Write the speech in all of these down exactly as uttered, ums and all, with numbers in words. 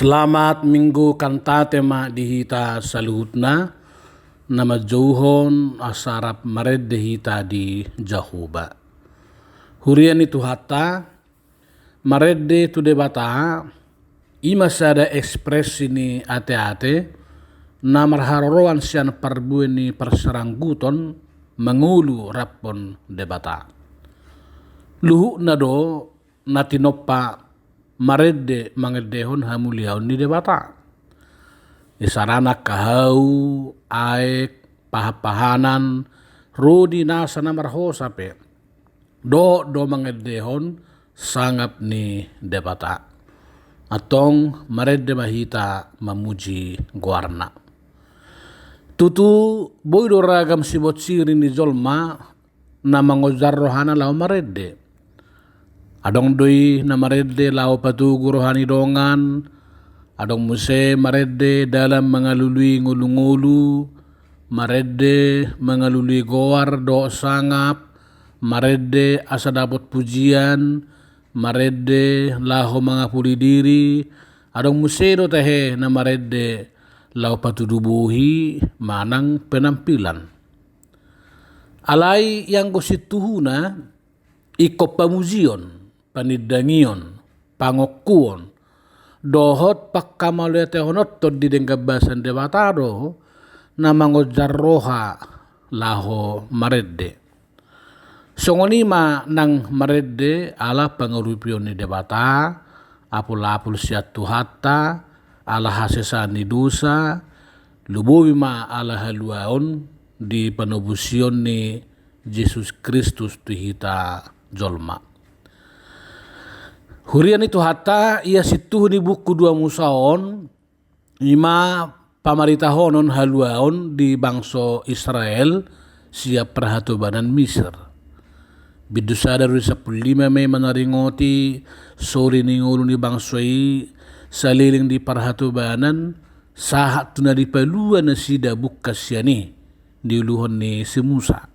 Selamat Minggu Kantate ma di hita saluhutna, na manjouhon asa rap marende hita di Jahowa. Huria ni Tuhanta, marende tu Debata, i ma sada ekspresi ni ate-ate, na marharoroan sian parbue ni parsarangguton mangolu raphon Debata. Luhutna do na tinompa marende mangendehon hamuliaon ni Debata. Isarana angka hau, aek, pahan-pahanan, ro di nasa na marhosa pe. Dohot do mangendehon sangap ni Debata. Antong marende ma hita mamuji goarna. Tutu boi do ragam sibonsiri ni jolma na mangonjar rohana laho marende. Adong do i na marende laho patogu roha ni dongan, adong muse marende dalan mangalului ngolu-ngolu, marende mangalului goar dohot sangap, marende asa dapot pujian, marende laho mangapuli diri, adong muse do tahe na marende laho patudu bohi manang penampilan. Alai ianggo sintuhuna, ingkon pamujion, panindangion, pangongkuon, dohot pangkamauliatehononton di denggan basa ni Debata do na mangonjar roha laho marende. Songon i ma nang marende ala pangurupion ni Debata, apul-apul sian Tuhanta, ala hasesaan ni dosa, lumobi ma ala haluaon di panobusion ni Jesus Kristus tu hita jolma. Huria ni Tuhanta, ia sintuhu ni buku dua Musa on, i ma pamaritahonon haluaon di bangso Israel sian parhatobanan Misir. Bindu sada ro di sampulu lima ma i manaringoti sori ni ngolu ni bangso i saleleng di parhatobanan, sahat tu na dipalua nasida bungkas sian i diuluhon ni si Musa.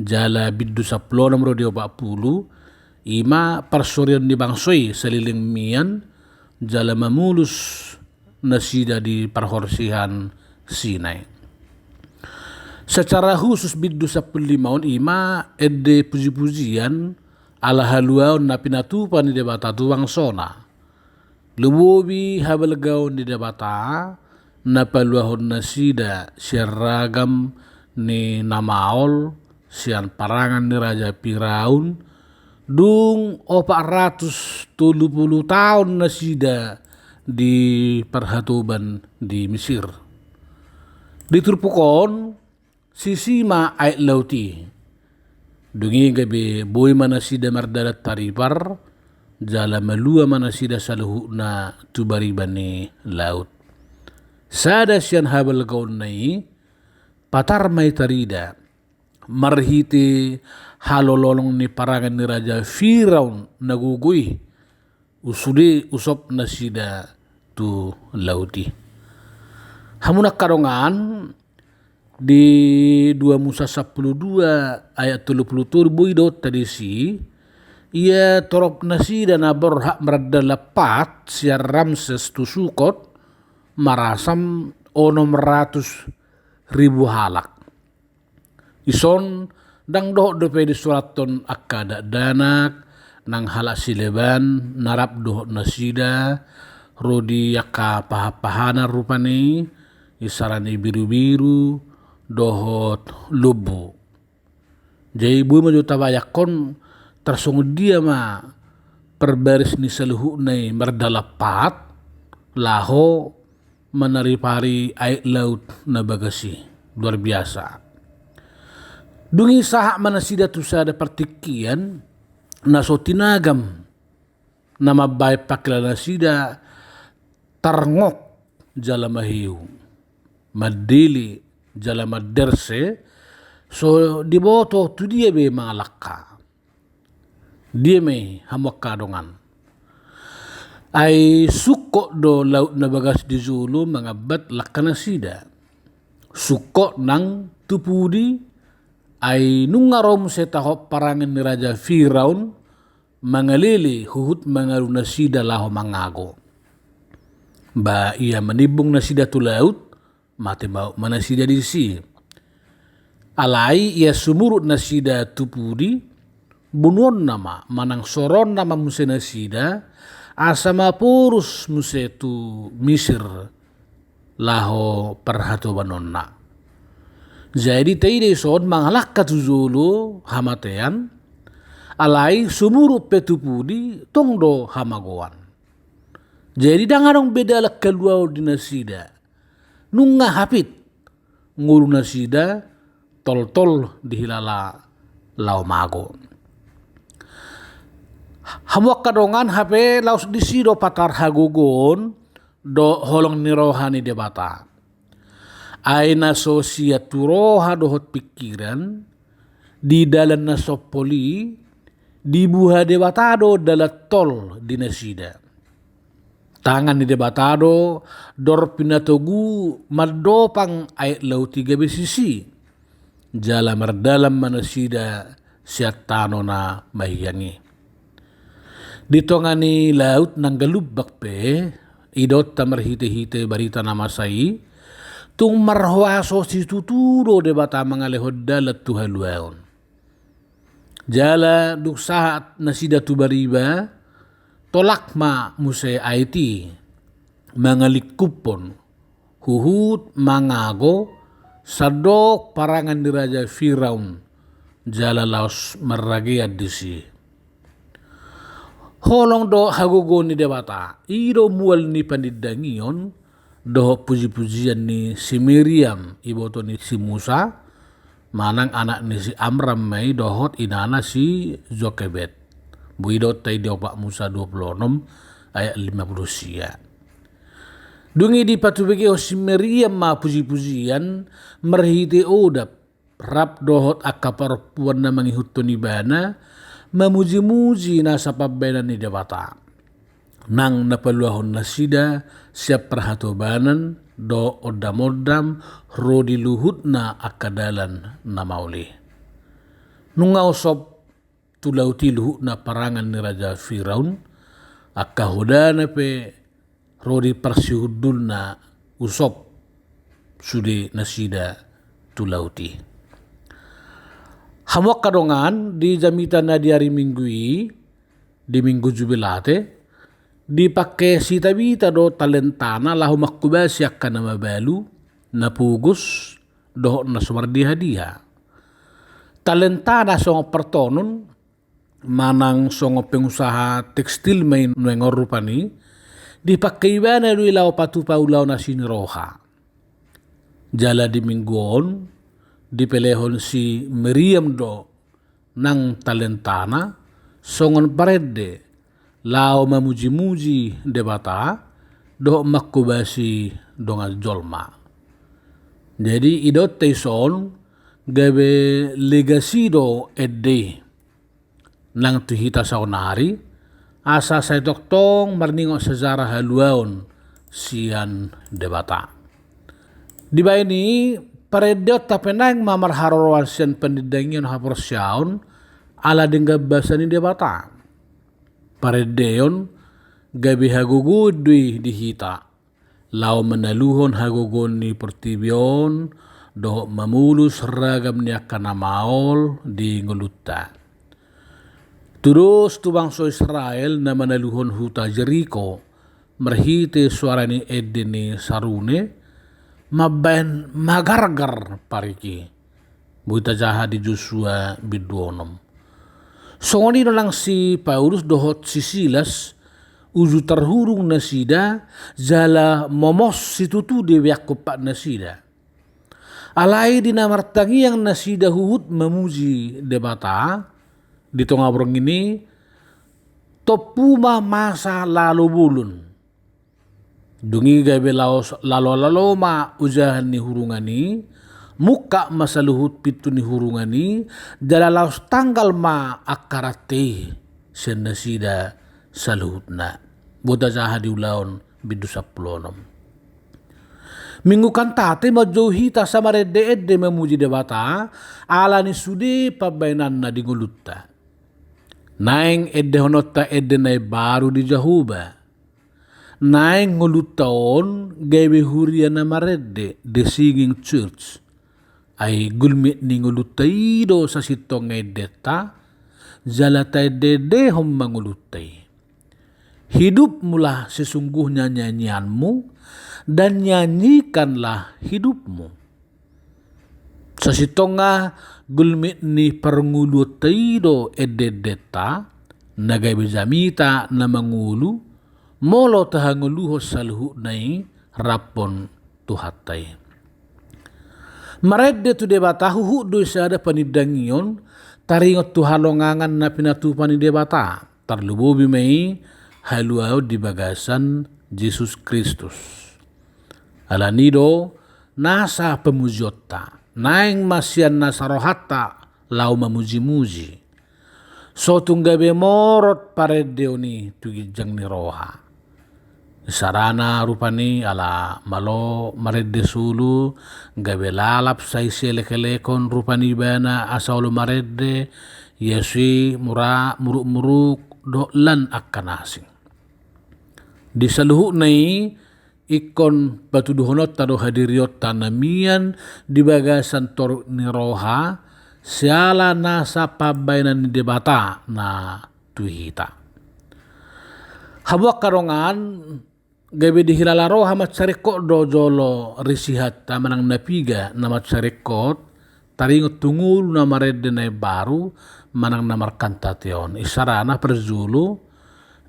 Jala bindu sampulu onom ro di opat pulu, i ma parsorion ni bangso i saleleng mian, jala mamolus nasida di parhorsihan Sinai. Secara khusus bindu sampulu lima on i ma ende puji-pujian ala haluaon na pinatupa ni Debata tu bangsona. Lumobi habalgaon ni Debata na paluahon nasida sian ragam ni na maol, sian parangan ni Raja Firaun, dung opat ratus tolu pulu taon nasida di parhatoban di Misir. Di turpuk on, sisi ma aek laut i. Dung i gabe boi ma nasida mardalan taripar, jala malua ma nasida saluhutna tu bariba ni laut. Sada sian habalgaonna i, patar ma i tarida marhite halololong ni parangan ni Raja Firaun na gogo i, sude usop nasida tu laut i. Hamu angka dongan, di dua Musa sampulu dua ayat tolu pulu tolu boi dohononta disi, ia torop nasida na borhat mardalan pat sian Ramses tu Sukot, marasam onom ratus ribu halak. Dison ndang dohot dope disurathon angka dakdanak nang halak sileban na rap dohot nasida, ro di angka pahan-pahanan rupani, isarana i birubiru dohot lombu. Jadi boi ma jo tabayangkon tarsongon dia ma parbaris ni saluhutna i mardalan pat laho manaripari aek laut na bagas i. Luar biasa. Dung i sahat ma nasida tu sada partingkian na so tinagam, na mambahen pangkilalaan nasida tarngok jala maheu, mandele jala manderse, so diboto tu dia be mangalangka. Dia ma i hamu angka dongan? Ai sungkot do laut na bagas di jolo mangambat langka nasida. Sungkot nang tu pudi, ai nunga ro muse taho parangan ni Raja Firaun mangalele huhut mangalu nasida laho mangago. Ba ia manimbung nasida tu laut, mate ma, ma nasida disi. Alai ia sumurut nasida tu pudi, bunuonna ma, manang soronna ma muse nasida, asa maporus muse tu Misir laho parhatobanonna. Jadi taida dison mangalangka tu jolo hamatean, alai sumurut pe tu pudi tong do hamagoan. Jadi ndang adong be dalan haluaon di nasida. Nunga hapit ngolu nasida toltol dihilala laho mago. Hamu angka dongan, hape laos disi do patar hagogoon dohot holong ni roha ni Debata. Ai na so sian tu roha dohot pingkiran, di dalan na sompol i, dibuha Debata do dalan tol di nasida. Tangan ni Debata do dor pinatogu mandopang aek laut i gabe sisi. Jala mardalan ma nasida sian tano na mahiang i. Di tonga ni laut na galumbang pe, idaonta marhitehite barita na masa i, tung marhuaso situtu do Debata mangalehon dalan tu haluaon. Jala dung sahat nasida tu bariba, tolap ma muse aek i, mangalingkuphon, huhut mangago, sandok parangan ni raja Firaun, jala laos marragean disi. Holong dohot hagogoon ni Debata, i do mual ni panindangion dohot pujipujian ni si Miriam, iboto ni si Musa, manang anak ni si Amram ma i dohot inana si Jokebed. Boi idaonta i di Opat Musa dua pulu onom ayat lima pulu sia. Dung i dipatubegehon si Miriam ma pujipujian marhite odap, rap dohot angka parompuan na mangihuthon ibana, mamujimuji nasa pambahenan ni Debata. Nang na paluahon nasida sian parhatobanan dohot ondamondam ro di luhutna angka dalan na maol i. Nunga usop tu laut i luhutna parangan ni raja Firaun, angka hodana pe ro di parsihundulna usop sude nasida tu laut i. Hamu angka dongan, di jamita na di ari Minggu i, di Minggu Jubilate, dipangke si Tabita do talentana laho manghobasi angka na mabalu, na pogos, dohot na so mardiha-diha. Talentana songon partonon, manang songon pengusaha tekstil ma i nuaeng on rupani, dipangke ibana do i laho patupa ulaon asi ni roha. Jala di Minggu on, dipelehon si Miriam do nang talentana, songon parende, laho mamujimuji Debata, dohot manghobasi dongan jolma. Jadi, idaonta dison, gabe legasi do ende i. Nang tu hita saonari, asa sai tongtong marningot sejarah haluaon sian Debata. Dibaen i, parendeonta pe naeng ma marharoroan sian panindangion haporseaon ala denggan basa ni Debata. Parendeon gabe hagogoon do i di hita, laho manaluhon hagogoon ni portibi on, dohot mamolus ragam ni angka na maol di ngolunta. Tudos tu bangso Israel na manaluhon huta Jeriko, marhite suara ni ende ni sarune, mambaen magargar parik i. Boi tajaha di Josua bindu onom. Songon i do nang si Paulus dohot si Silas, uju tarhurung nasida, jala momos situtu dibeak ompat nasida. Alai di na martangiang nasida huhut mamuji Debata, di tonga borngin i, tompu ma masa lalo bolon. Dung i gabe laos lalo-lalo ma ojahan ni hurungan i, mungkap ma saluhut pintu ni hurungan i, jala laos tanggal ma angka rante i sian nasida saluhutna. Boi tajaha di Ulaon bindu sampulu onom. Minggu Kantate manjou hita asa marende-ende mamuji Debata, ala ni sude pambaenanna di ngolunta. Naeng endehononta ende na imbaru di Jahowa. Naeng ngolunta on gabe huria na marende, the singing church. Ai gulmit ni ngolunta i do sasintongna endenta, jala taendeendehon ma ngolunta i. Hidupmulah sesungguhnya nyanyianmu, dan nyanyikanlah hidupmu. Sasintongna gulmit ni parngoluonta i do endeendeenta, na gabe jamita na mangolu, molo tahangoluhon saluhutna i rap dohot Tuhanta i. Marende tu Debata huhut do i sada panindangion, taringot tu halongangan na pinatupa ni Debata, tarlumobi ma i haluaon di bagasan Jesus Kristus. Alani do nasa pamujionta, naeng ma sian nasa rohanta laho mamujimuji. So tung gabe morot parendeon i tu ginjang ni roha. Isarana rupani ala malo marende solu, gabe lalap sai sielekelekon rupani ibana asa olo marende, ia so i mura murukmuruk dohot lan angka na asing. Di saluhutna i, ingkon patuduhononta do hadirionta na mian di bagasan toruk ni roha, siala nasa pambahenan ni Debata na tu hita. Hamu angka dongan, gabe dihilala roha mansai ringkot do jolo risihanta manang na piga na mansai ringkot, taringot tu ngolu na marende na imbaru manang na markantate on. Isarana parjolo,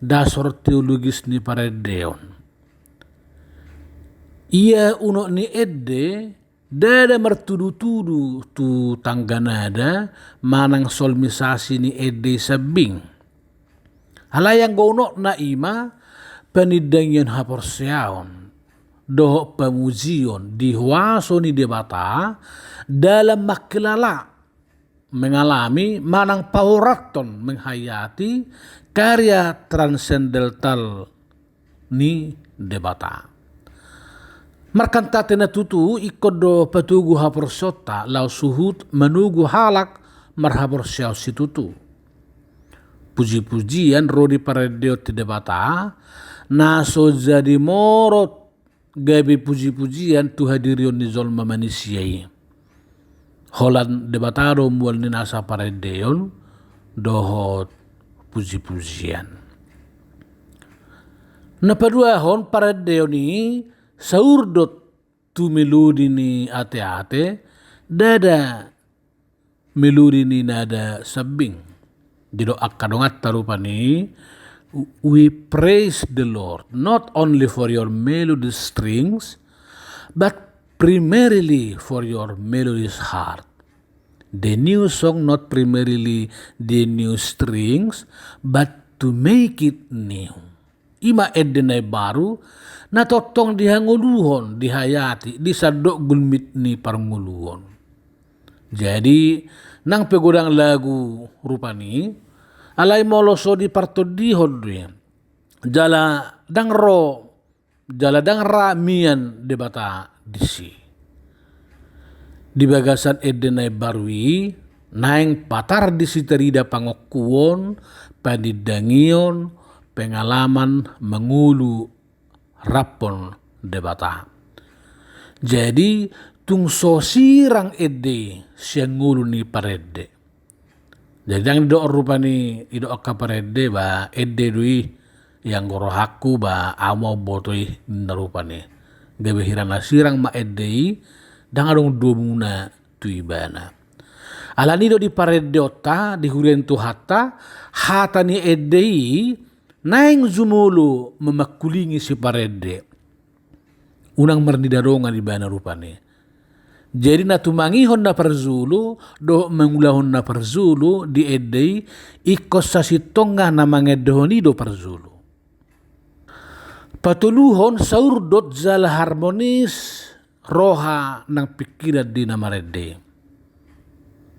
dasor teologis ni parendeon. Ia unok ni ende ndada martudutudu tu tangganada manang solmisasi ni ende i sambing. Alai anggo unokna i ma panindangion haporseaon dohot pamujion di huaso ni Debata dalam mangkilala, mengalami manang pahorathon, menghayati karya transendental ni Debata. Markantate na tutu ingkon do patogu haporseaonta laos huhut manogu halak marhaporseaon situtu. Pujipujian ro di parendeon tu Debata, na so jadi morot gabe pujipujian tu hadirion ni jolma manisia i. Holan Debata do mual ni nasa parendeon dohot pujipujian. Na paduahon, parendeon i saurdot tu melodi ni ateate, ndada melodi ni nada sambing. Didok angka donganta rupani, we praise the Lord not only for your melody strings, but primarily for your melodious heart. The new song, not primarily the new strings, but to make it new. I ma ende na imbaru, na tongtong dihangoluhon, dihayati di sandok gulmit ni parngoluon. Jadi, nang pe godang lagu rupani, alai molo so dipartondihon do i, jala ndang ro, jala ndang ra mian Debata disi. Di bagasan ende na imbaru i, naeng patar disi tarida pangongkuon, panindangion, pengalaman mangolu rap dohot Debata. Jadi, tung so sirang ende i sian ngolu ni parende. Jadi, ndang didok rupani, didok angka parende, ba ende do i, ianggo rohangku, ba ahu ma umboto i, ninna rupani. Gabe hira na sirang ma ende i, ndang adong domuna tu ibana. Alani do di parendeonta, di huria ni Tuhanta, hata ni ende i naeng jumolo mamangkulingi siparende. Unang marnida dongan ibana rupani. Jadi na tumangihon na parjolo dohot mangulahon na parjolo di ende i, ingkon sasintongna na mangendehon i do parjolo. Patoluhon, saurdot jala harmonis roha nang pingkiran di na marende.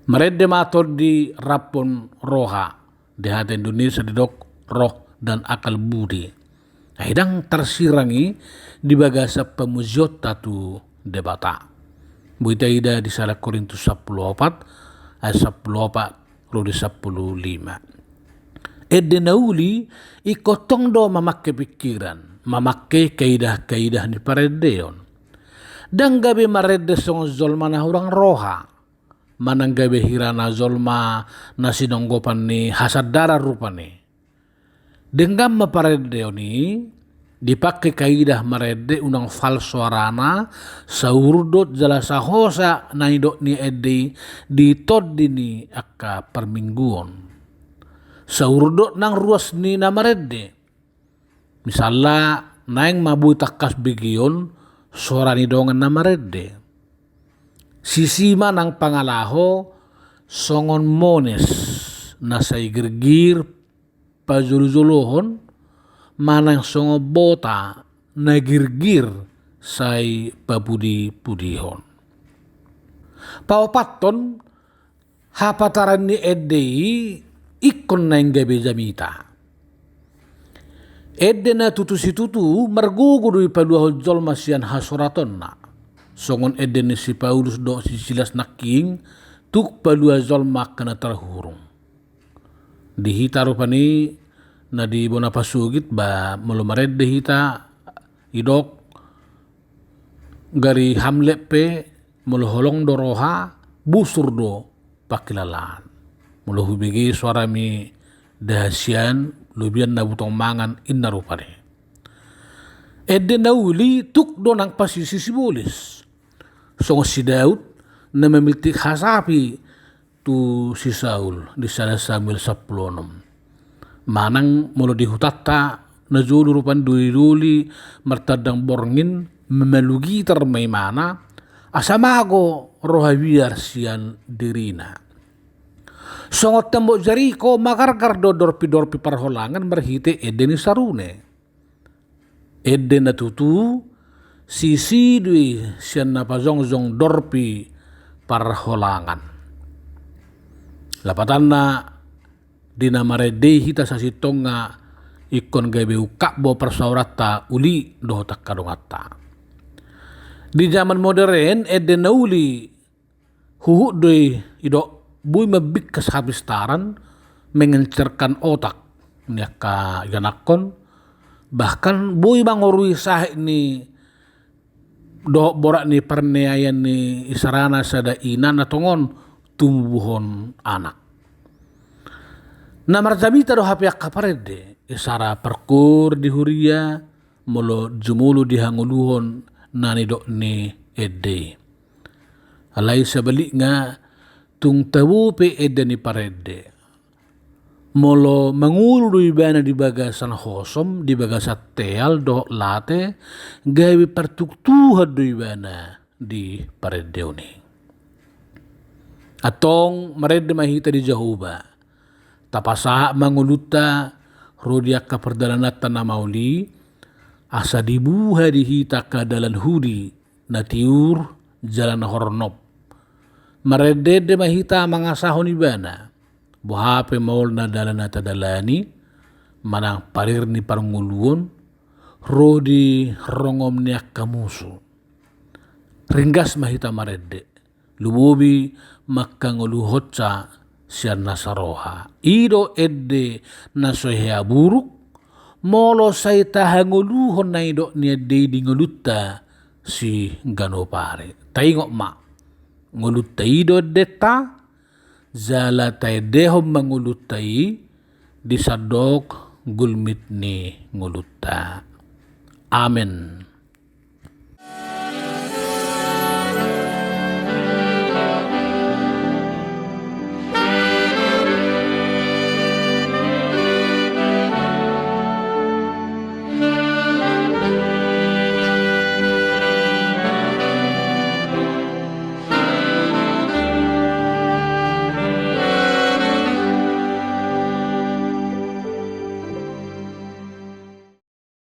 Marende ma tondi rap dohot roha, di hata Indonesia didok roh dan akal budi. Ai ndang tarsirang i di bagasan pamujionta tu Debata. Boi taida di sada Korintus sampulu opat, ayat sampulu opat ro di sampulu lima. Ende na uli ingkon tong do mamangke pingkiran. mamangke kaidah-kaidah ni parendeon. Ndang gabe marende songon jolma na hurang roha, manang gabe hirana jolma na sinonggopan ni hasandaran rupani. Denggan ma parendeon i, dipangke kaidah marende unang fals soarana, saurdot jala sahosa na nidok ni ende i di tondi ni angka parmingguon. Saurdot nang ruas ni na marende. Misalna, naeng ma boi tangkas begeon soara ni dongan na marende. Sisi ma nang pangalaho songon mones na sai girgir pajolo-jolohon, manang songon bota na girgir sai papudi-pudihon. Paopathon, hapataran ni ende i ingkon naeng gabe jamita. Ende na tutu situtu margogo do i paluahon jolma sian hasoratonna. Songon ende ni si Paulus dohot si Silas nangkin, tuk palua jolma angka na tarhurung. Di hita rupani na di bona pasogit ba molo marende hita, didok, gari Hamlet pe, molo holong do roha, busur do pangkilalaan. Molo hubege soarami da hasian, lobian na butong mangan, inna rupani. Ende na uli tuk do nang pasisi sibolis. Songon si Daud na mamiltik hasapi tu si Saul di sada Samuel sampulu onom. Manang molo di hutanta na jolo rupani doli-doli martandang borngin, mamalu gitar ma imana, asa mago roha biar sian dirina. Songon tembok Jeriko magargar do dorpi-dorpi parholangan marhite ende ni sarune. Ende na tutu sisi do i sian na pajongjong dorpi parholangan. Lapatanna, di na marende i hita sasintongna ingkon gabe ungkap do parsaoranta uli dohot angka donganta. Di jaman moderen ende na uli huhut do i didok boi mambingkas hapistaran, mengencerkan otak ni angka ianakhon, bahkan boi mangorui sahit ni dohot borat ni parniaean ni isarana sada ina na tongon tumubuhon anak. Na marjamita do hape angka parende, isara parkoor di huria, molo jumolo di hangoluhon na nidok ni ende i. Alai sabalikna, tung tabo pe ende ni parende, molo mangolu do ibana di bagasan hosom, di bagasan teal dohot late, gabe partuktuhan do ibana di parendeon i. Antong marende ma hita di Jahowa, tapasahat ma ngolunta ro di angka pardalananta na maol i, asa dibuha di hita angka dalan hudi na tiur jala na hornop. Marende-ende ma hita mangasahon ibana, boha pe maolna dalan na tadalani, manang parir ni parngoluon, ro di rongom ni angka musu. Ringgas ma hita marende, lumobi mangkangoluhonsa sian na saroha. I do ende na so hea buruk, molo sai tahangoluhon na nidok ni ende i di ngolunta siganup ari. Taingot ma, ngolunta i do endenta, jala taendehon ma ngolunta i di sandok gulmit ni ngolunta. Amen.